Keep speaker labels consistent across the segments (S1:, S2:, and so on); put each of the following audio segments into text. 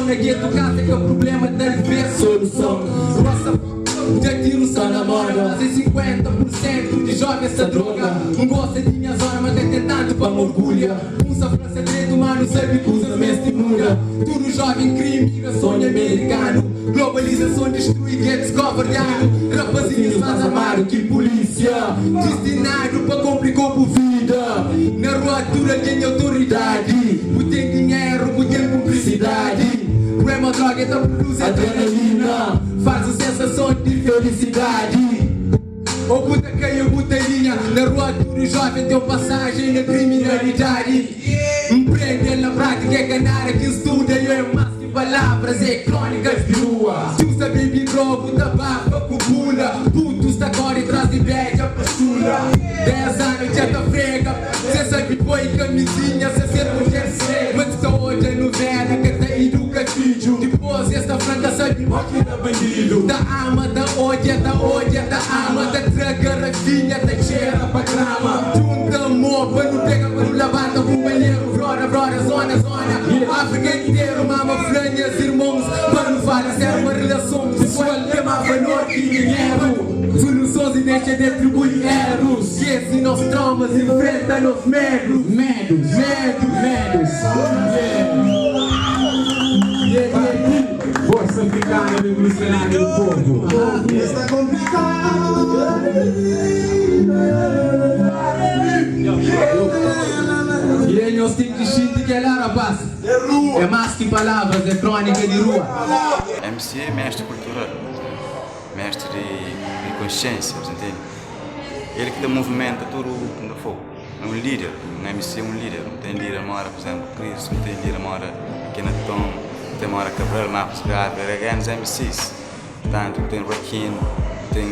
S1: Na geto kasa ka prublema talvez soluson Rosa dja tiru sta na moda Mas é 50 pur sentu di jovens ta droga N gosta di nha zona ma ka ten tantu pa N orgulha Un sa fla segredu ma nu sabe kuzas meste muda Tudu joven kre imigra sonhu amerikanu Globalizason distrui getos kovardianu Rapazinhus más armadu ki pulísia Distinadu pa konplikau bu vida Na rua tudu algen é otoridadi Bu ten dinheru, bu ten kunplisidadi Pruema droga é ta pruduzi adrenalina Falsu sensason di felisidadi Ô bu ta kai ô bu ta linha Na rua tudu joven ten pasajen na kriminalidadi N prende-l na prátika é ka nada ki N studa Yo é más ki palavras é krónikas di rua Si bu sta bebi grogu ta bafa ku bula Putus ta kóre tras di bédja postura Des anu dja ta frega Sen sabe poi kamizinha Sen ser mudjer Ma ti ta odja nuvéla ka ta iduka fidju Dipôs es ta fla N ka sabe mo ki na bandidu Ta ama ta odia ta odia ta ama Ta tra garafinha ta txera pa grama Djunta mo pa nu pega pa nu labanta Kunpanheru broda broda zona zona Afrika interu Mama fla nhas irmons pa nu fala séru Ma rilason pesoal ten más valor ki dinheru Solusons i dexa di atribui erus Skese nos traumas infrenta nos medus Medus Medus Medus Yeah Yeah yeah yeah
S2: Forsa Afrikana Revolusionária do Povo.
S3: Está complicado.
S1: Yeah nhos ten ki xinti kel-la rapaz É más ki palavras, é krónika di rua.
S4: MC é mestre kultural, mestre di konsiensia, bu ta ntende? El ki ta movimenta tudu na fogu, é un lider, un MC é un lider, nu ten lider moda pur izemplu Cristo, nu ten lider moda Kenaton, nu ten moda Cabral, Marcos Gávea, é grandes MCs, purtantu nu ten Rakim, nu ten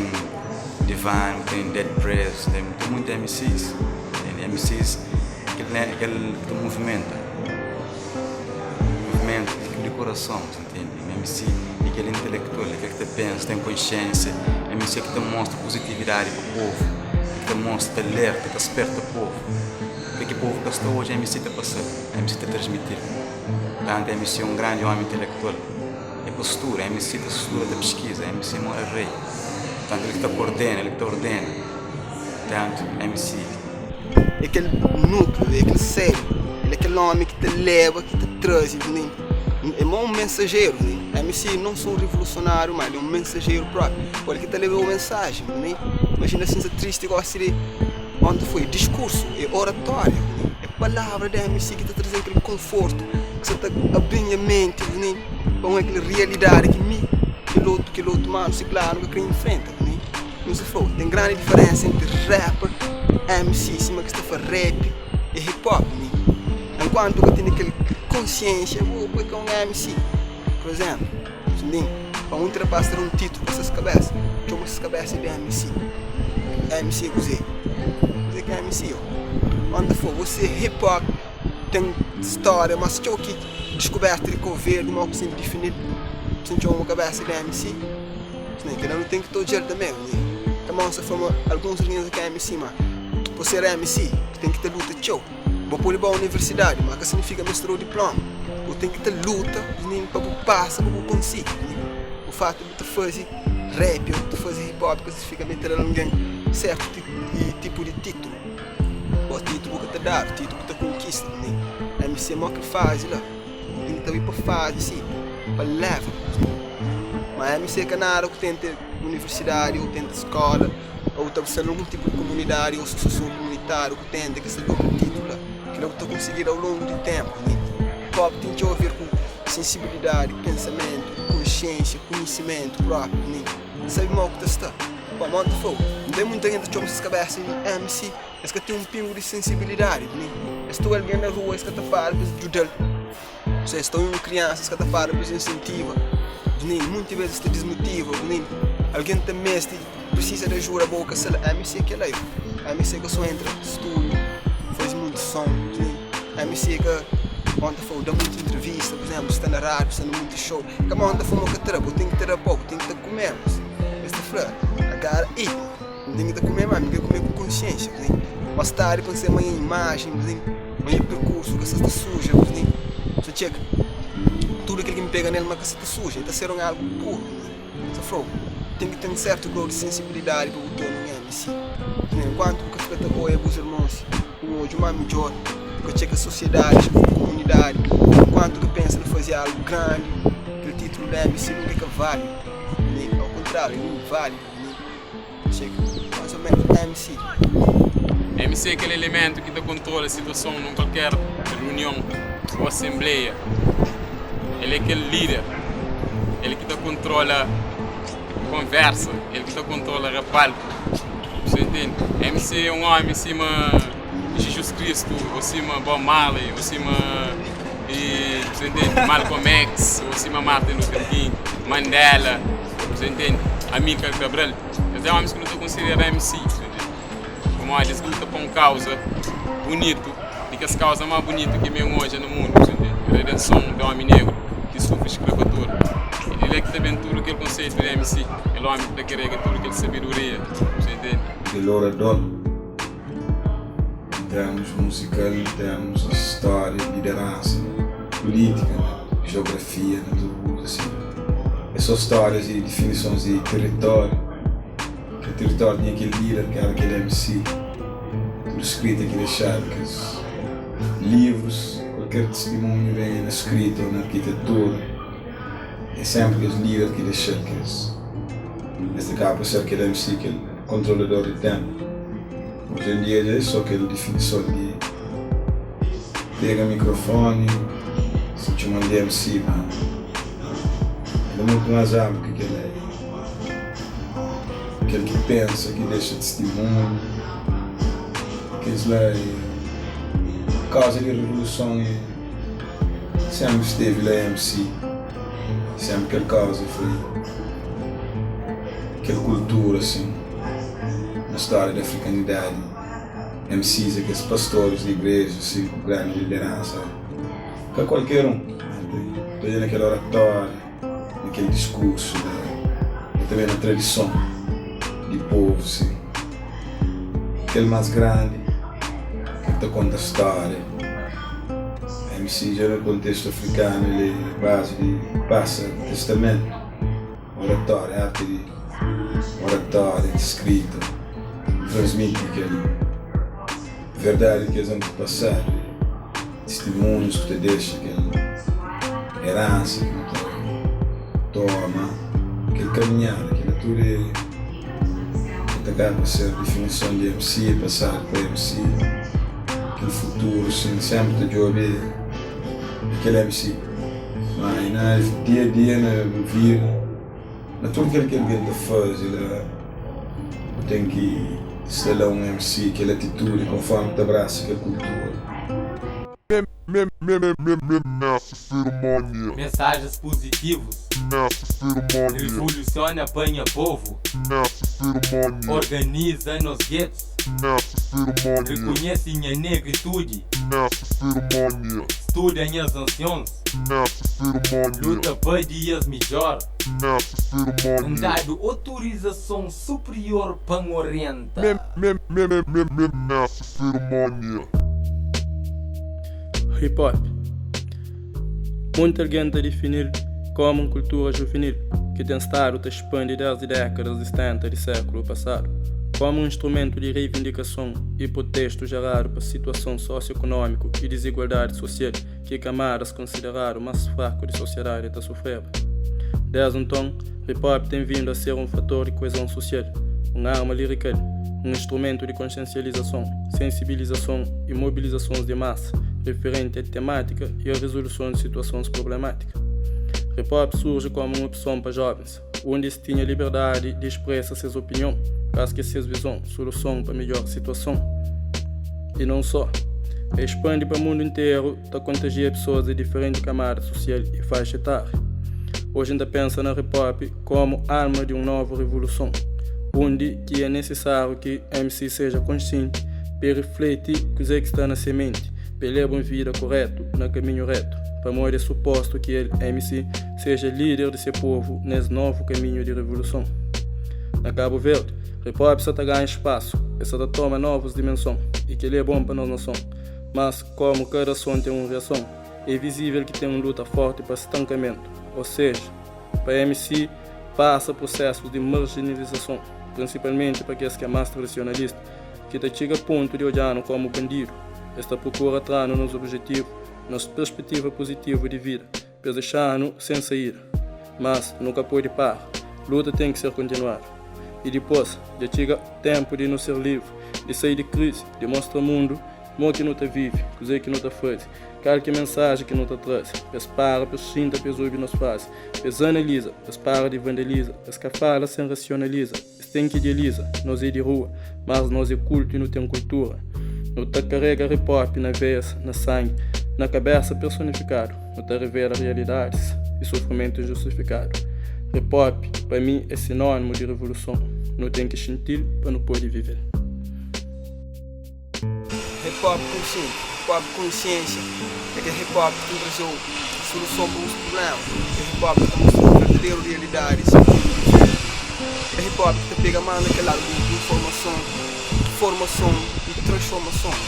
S4: Divine, nu ten Dead Prez, nu ten monti MCs, MCs é kel ki ta movimenta, movimenta di kurason. MC é kel intelektual, é kel ki ta pensa, ten konsiensia, MC é ki ta mostra puzitividadi pa povu, ki ta mostra, ta alerta, ta sperta povu. Ke ki povu ka sta odja, MC ta pasa-l, MC ta transmiti-l. Purtantu, MC é un grandi omi intelektual. É postura, MC ta studa, ta piskiza, MC é moda rei. Purtantu, el ki ta kordena, el ki ta ordena. Purtantu, MC.
S3: É kel núkliu, é kel sérbru, el é kel ómi ki ta leba, ki ta traze. É ma un mensajeru, né? MC não só un revolucionário, ma el é un mensajeru própi. Pô, el ki ta leba mensajen, né? Imajina si N sta tristi gosi di onti foi diskursu, é oratória, né? É palavra di MC ki ta traze-m kel konfortu, ki sa ta abri nha menti, né? Pa un kel realidadi ki mi, kel otu, kel otu manu, si klaru, nu ka kre infrenta, né? Nu sta fla-u, ten grandi diferensa entri rapper, MC, sima ki sta fla rap e hip hop, né? Enkuantu ka tene kel konsiensia, bo poi ka un MC. Pur izénplu, si pa un rapás tra un titulu pa ses kabésa, txoma ses kabésa di MC. MC é kuzê? Kuzê ki é MC? Manda fla, bo se hip hop ten stória más txeu ki diskubérta di Kau Verdi, má ku sen difinil, sen txoma bo kabésa di MC. Kel-la nu ten ki ta odja-l tanbê. Ta mostra fla ma alguns algen ka é MC, má pa ser MC ten ki ta luta txeu. Bo pode ba universidadi, ma ka signifika ma es ta da-u diploma. Bu ten ki ta luta pa bu pasa, pa bu konsigi. O fatu di bu ta faze rap o bu ta faze hip hop ka signifika ma el ta da algen sertu tipu di titulu. Bo titulu ka ta dadu, titulu bu ta konkista. MC mo ki faze la, bu ten ki ta bai pa faze si, pa leva. Ma MC ka nada ku tenta universidadi o tenta skola o ta sta na algun tipu di komunidadi o asosiason komunitáriu. Tenda ki sta djobe un titulu la, kila bu ta konsigi au longu di tenpu. Hip hop ten txeu aver ku sensibilidadi, pensamentu, konsiensia, konhisimentu propriu. Ni sabi mau ku ta sta. Pa modi ta flau, N ten munta algen ta txoma ses kabesa di MC, es ka ten un pingu di sensibilidadi. Ni es ta oi algen na rua, es ka ta para pa es djuda-l. Osea, es ta oi un kriansa, es ka ta para pa es insentiva. Ni munti bes es ta dismotiva. Ni algen ta meste. Precisa de ajuda bo ka sta la MC kel la yo MC ka so entra studio faze munti som MC ka monta fla da munti entrevista por exemplo sta na radio sta na munti show ka monta fla mo ka tra bo ten ki tra bo ten ki ta kume es ta fla agora e N ten ki ta kume ma mi ka kume ku konsiensia mas tardi pa N ser ma nha imajen ma nha perkursu ka sta suja sa txeka. Tudu kel ki N pega nel ma ka sa ta suja, el ta ser un algu puru. N ta fla-u, ten ki ten sertu grau di sensibilidadi pa bu torna un MC. Enkuantu bu ka fika ta oia bus irmons ku un odju más midjór, bu ka txeka sosiedadi, txeka komunidadi, enkuantu ka pensa na faze algu grandi, kel titulu di MC nunka é ka válidu. Au kontráriu, el é inválidu. Txeka, más ô ménus MC.
S5: MC é kel elementu ki ta kontrola situason nun kualker runion ô asenbleia. El é kel líder, el ki ta kontrola konversa, el ki ta kontrola rapalku. Bu intende? MC é un ómi sima Jizus Kristu ô sima Bob Marley ô sima bu intende? Malcolm X ô sima Martin Luther King, Mandela. Bu intende? Amilcar Cabral. Es é ómis ki nu ta konsidera MC. Bu intende? Pamodi es luta pa un kauza bunitu, di kes kauza más bunitu ki mi N odja na mundu, bu intende? Redenson di ómi negru ki sufri skravatura. I di la ki ta ben tudu kel konseitu di MC, kel ómi ki ta karega tudu kel sabedoria, bu intende?
S6: Kel orador, en termus muzikal, en termus di stória, lideransa pulítika, na jeografia, na tudu kuza si. É só stórias i difinisons di teritóriu. Kel teritóriu tinha kel líder ki éra kel MC. Tudu skrita ki dexadu, kes livrus, kualker tistimunhu ben na skrita ô na arkitetura, é sénpri kes líder ki dexa-l kes. Es ta kaba pa ser kel MC, kel kontrolador di ténpu. Oji en dia dja é sô kel difinison di pega mikrofóni, si txoma-l di MC, má el é mutu más anplu ki kel-la. É kel ki pensa, ki dexa tistimunhu. Kes la é kauza di revoluson é sénpri stevi la MC, sénpri kel kauza foi kel kultura asin. Na stória di afrikanidadi, MCs é kes pastoris di igreja asin ku grandi lideransa. Ka kualker un, ta odja na kel oratória, na kel diskursu, na tanbe na tradison di povu asin. Kel más grandi, kel ta konta stória. MC dja na kontestu afrikanu el é bazi di pasa testamentu. Oratória, arti di oratória, di skrita, transmiti kel verdadi di kes antipasadu, tistimunhus ku ta dexa kel eransa ki nu ta toma, kel kaminhada, kila tudu é ta kaba pa ser difinison di MC, pasadu pa MC, kel futuru sin, senpri ta djobe kel MC. Ma i na dia a dia, na bu vida, na tudu kel ki algen ta faze la, bu ten ki sta la un MC, kel atitudi konformi ta brasa kel kultura.
S7: Mensagens puzitivus Rivolusiona pa nha povu Organiza nos getus Rikunhese nha negritudi Studa nhas ansions Luta pa dias midjor N dadu otorizason superior pa N orienta.
S8: Hip Hop Munti algen ta difini-l kómu un kultura juvenil ki ten stadu ta spandi désdi dékadas di 70 di sékulu pasadu, kómu un instrumentu di reivindikason y protestu jeradu pa situason sósiu-ekonómiku y dizigualdadi sosial ki kamadas konsideradu más fraku di sosiadadi ta sufreba. Désdi nton, hip hop ten vindu a ser un fator di koezon sosial, un arma lirikal, un instrumentu di konsiensializason, sensibilizason y mobilizasons di masa riferenti a temátika y a rizoluson di situasons problemátika. Hip hop surji kómu un opson pa jóvens, undi es tinha liberdadi di expresa ses opinion, kaske ses vizon, soluson pa midjor situason. Y non só. El expandi pa mundu interu ta kontajia pesoas di diferenti kamada sosial y faixa etária. Oji N ta pensa na hip hop kómu alma di un novu revoluson, undi ki é nisisáriu ki MC seja konsienti pa el rifleti kuzê ki sta na se menti, pa el leba un vida korétu na kaminhu rétu, pamodi é supostu ki el, MC, seja líder di se povu nes novu kaminhu di revoluson. Na Kabu Verdi, hip hop sa ta ganha spasu, el sa ta toma novus dimenson, y kel-li é bon pa nos nason. Mas, kómu kada ason ten un riason. É vizível ki ten un luta forti pa stankamentu, ô seja, pa MC pasa prusésus di marjinalizason, prinsipalmenti pa kes ki é más tradisionalista, ki ta txiga pontu di odja-nu kómu bandidu. Es ta prokura tra-nu nos obijetivu, nos perspetiva puzitivu di vida, pa es dexa-nu sen saída. Mas, nu ka pode para. Luta ten ki ser kontinuadu. I dipôs, dja txiga ténpu di nu ser livri, di sai di krizi, di mostra mundu mo ki nu ta vive, kuzê ki nu ta faze, kal ki é mensaji ki nu ta traze, pa es para, pa es xinta, pa es obi nos frazi, pa es analiza, pa es para di vandaliza, pa es ka fala sen rasionaliza, es ten ki idealiza, nos é di rua, mas nos é kultu i nu ten kultura. Nu ta karega hip-hop na veias, na sangi, na kabésa personifikadu, nu ta revela realidadis i sofrimentu injustifikadu. Hip-hop, pa mi, é sinónimu di revoluson, nu ten ki xinti-l pa nu pode vive-l.
S3: Hip hop konsienti, hip hop konsiensia é kel hip hop ki ta traze-u soluson pa bus prubléma, kel hip hop ki ta mostra-u verdaderu rialidadi i sentidu di vida, kel hip hop ki ta pega más na kel ladu di informason, formason i transformason.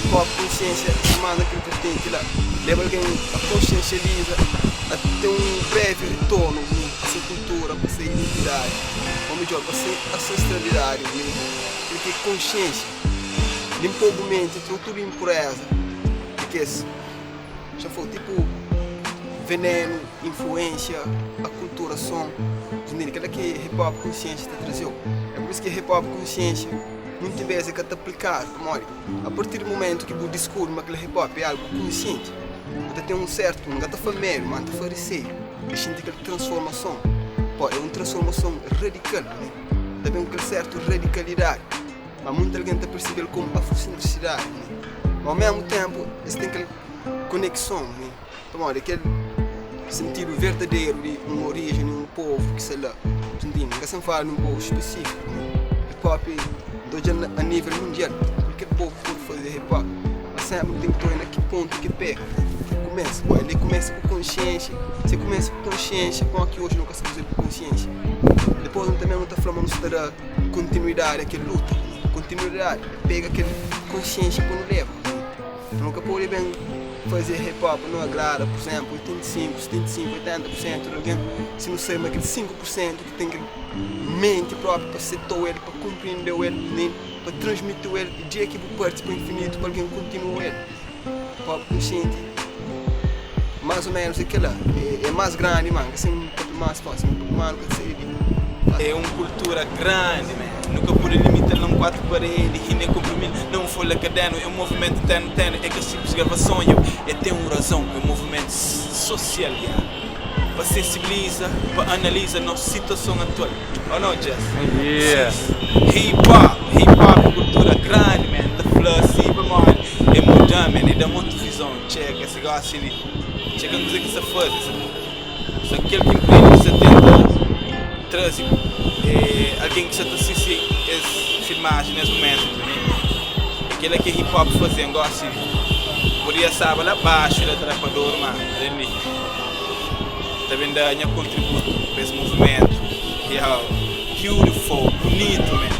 S3: Hip hop konsiensia é más na kel vertenti la, leba algen a konsiensializa, a ten un brevi ritornu pa se kultura, pa se identidadi, ô midjór, pa se ansestralidadi. Purki konsiensia linpou bu menti, trou tudu inpureza di kes xa fo tipu venenu, influensia, akulturason. Ntende? Kela ki hip hop konsiensia ta trazeu. É pur isu ki hip hop konsiensia munti bes e ka ta aplikadu, pamodi a partir di mumentu ki bu diskubri ma kel hip hop é algu konsienti, bu ta ten un sertu, N ka ta fla medu, ma N ta fla riseiu di xinti kel transformason. Pô, é un transformason radikal. Ta ben ku kel sértu radikalidadi, má munti algen ta persebe-l komu afrosentrisidadi. Má omésmu ténpu, es ten kel konekson, pamodi kel sentidu verdaderu di un orijen di un povu ki sta la. Ntende? N ka sta fala di un povu spesífiku. Hip-hop N ta odja-l a nível mundial, kualker povu pode faze hip-hop, má sénpri nu ten ki ta odja na ki pontu ki pega. Kumesa, el kumesa ku konsiénsia, si el kumesa ku konsiénsia, pamodi ki oji nu ka sta faze-l ku konsiénsia? Dipôs nu tanbê nu ta fla ma nu sta da kontinuidadi a kel luta. Kontinuidadi é pega kel konsiénsia pa nu leba. Nu ka pode ben faze hip hop pa nu agrada, pur izénplu, 85, 75, 80 pur sentu di algen si nu sabe ma kel 5 pur sentu ki ten kel menti própi pa seta-u el, pa konpriende-u el, nen pa transmiti-u el i dia ki bu parti pa infinitu pa algen kontinua el. Hip hop konsienti más ô ménus é kel-la. É más grandi, má N ka sen papia más fásil, un papia más nu ka ta sai di li.
S9: É un kultura grandi, man. Nu ka pode limita-l na un kuatu paredi i nen konprimi-l na un folha kadernu. É un movimentu internu internu, é ka sinplis gravason, yo. É ten un razon, é un movimentu sosial, yeah. Pa sensibiliza, pa analiza nos situason atual. Ou no, Jess?
S5: Yeah.
S9: Hip hop, hip hop é kultura grandi, man. N ta fla si pamodi é muda-m, man. É da-m otu vizon. Txeka ese gósi li. Txeka kuzê ki N sta faze. Sa kel ki N prende ki sa tenta traze algen ki sa ta sisti es filmajen nes mumentu ntende? É kela ki hip hop faze-m gosi podia staba la baxu la trapadoru ma alén di ta ben da nha kontributu pa es muvimentu yow beautiful bunitu man.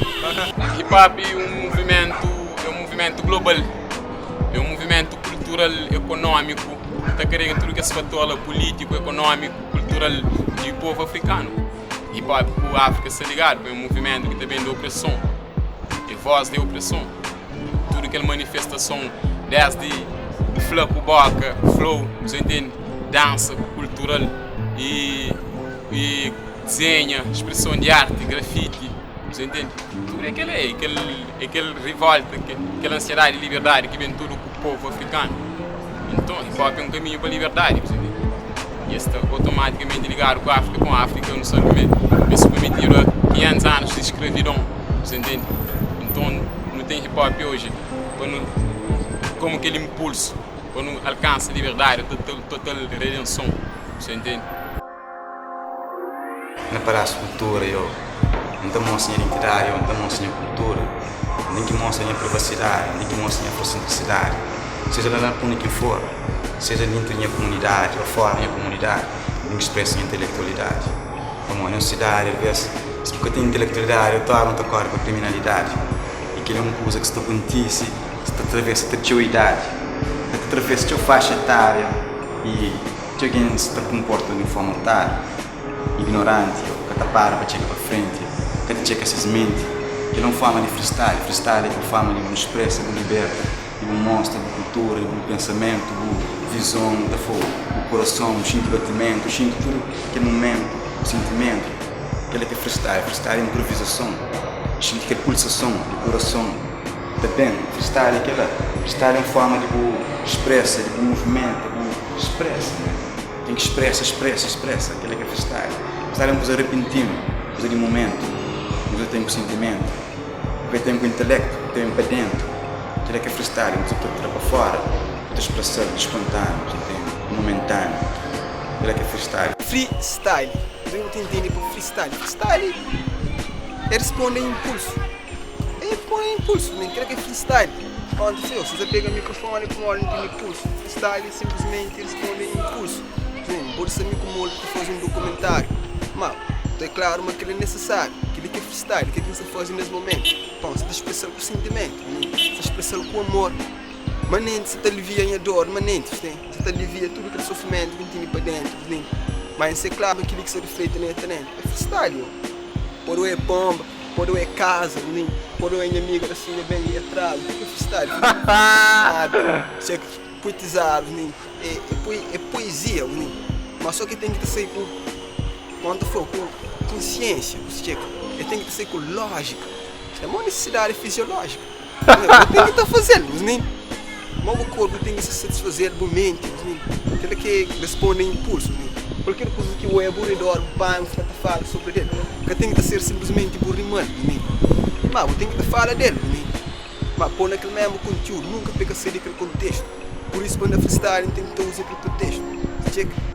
S5: Hip hop é un muvimentu é un muvimentu global é un muvimentu kultural ekonómiku. Ta karega tudu kes fator la, pulítiku, ekonómiku, kultural di povu afrikanu. Hip hop ku Áfrika sta ligadu, pa é un muvimentu ki ta ben di opreson, é vós di opreson. Tudu kel manifestason, desdi fla ku boka, flow, bu intende, dansa kultural i i dizenha, spreson di arti, grafiti, bu intende. Tudu é kel-la, é kel é kel rivolta, kel ansiedadi di liberdadi ki ben tudu ku povu afrikanu. Nton, hip hop é un kaminhu pa liberdadi, bu sabe? I es sta otomatikamenti ligadu ku Áfrika, kon Áfrika nu sabe ma é submetidu a 500 anus di skravidon, bu sa ntende? Nton, nu ten hip hop oji pa nu, komu kel inpulsu pa nu alkansa liberdadi, total redenson, bu sa ntende?
S4: Na Palásiu Kultura yo N ta mostra nha identidadi yo N ta mostra nha kultura N ten ki mostra nha privasidadi N ten ki mostra nha afrosentrisidadi Seja la na undi ki N for Seja dentu di nha kumunidadi o fora di nha kumunidadi N ten ki spresa nha intelektualidadi Pamodi nos sidadi alves si bu ka ten intelektualidadi otu ora nu ta kore pa kriminalidadi I kel é un kuza ki sta kontise sta travesa ta txeu idadi. atravesa txeu faixa etária i txeu gentis ta konporta di un forma otáriu, ignoranti ô ka ta para pa txeka pa frenti, ka ta txeka ses menti. Kel-la é un forma di freestyle. Freestyle é kel forma di bu spresa, bu liberta i bu mostra bu kultura, bu pensamentu, bu vizon, ta fla bu kurason, bu xinti batimentu, bu xinti tudu kel mumentu, bu sentimentu. Kel-la ki é freestyle. Freestyle é inprovizason, xinti kel pulsason di kurason. Ta ben, freestyle é kel-la. Freestyle é un forma di bu spresa, di bu muvimenta, bu spresa, man. Ten ki spresa, spresa, spresa. Kel-la ki é freestyle. Freestyle é un kuza repentinu, kuza di mumentu, kuza ten ku sentimentu, ku ka ten ku intelektu, ku ta ben pa dentu. Kel-la ki é freestyle, un kuza ki ta tra pa fora, bu ta spresa-l di spontaniu, bu ta ntende, mumentaniu. Kel-la ki é freestyle.
S3: Freestyle, kuza ki bu ta intende pa freestyle? Freestyle é responde a inpulsu. É põe impulso, nem kre ke freestyle. Onti se você pega microfone com óleo de impulso. Freestyle simplesmente responde impulso. Sim, pode ser como que faz um documentário. Mas, é claro, mas que é necessário. Aquilo que é freestyle, o que é que você faz nesse momento. Então, você está expressando com sentimento, você está expressando com amor. Mas nem você está aliviando a dor, mas nem você está aliviando tudo aquele sofrimento que tem para dentro. Mas é claro aquilo que se reflete na internet. É freestyle. Pode é bomba. Pode é casa, nem pode é minha amiga assim, é bem atrás, que freestyle. Sabe? Poetizar, nem é, é, é poesia, nem. Mas só que tem que ser com quando for com consciência, você checa. É tem que ser com lógica. É uma necessidade fisiológica. Eu tenho que estar fazendo, nem. Mas o corpo tem que se satisfazer do mente, nem. Aquilo que responde a impulso, nem. Qualquer coisa que o é aburridor, bang, está fala sobre ele. Que tem que ser simplesmente burrimano, nem. Mas eu tenho que falar dele, nem. Mas pôr naquele mesmo conteúdo, nunca pega sair daquele contexto. Por isso, quando a freestyle, tem que usar aquele contexto. Checa.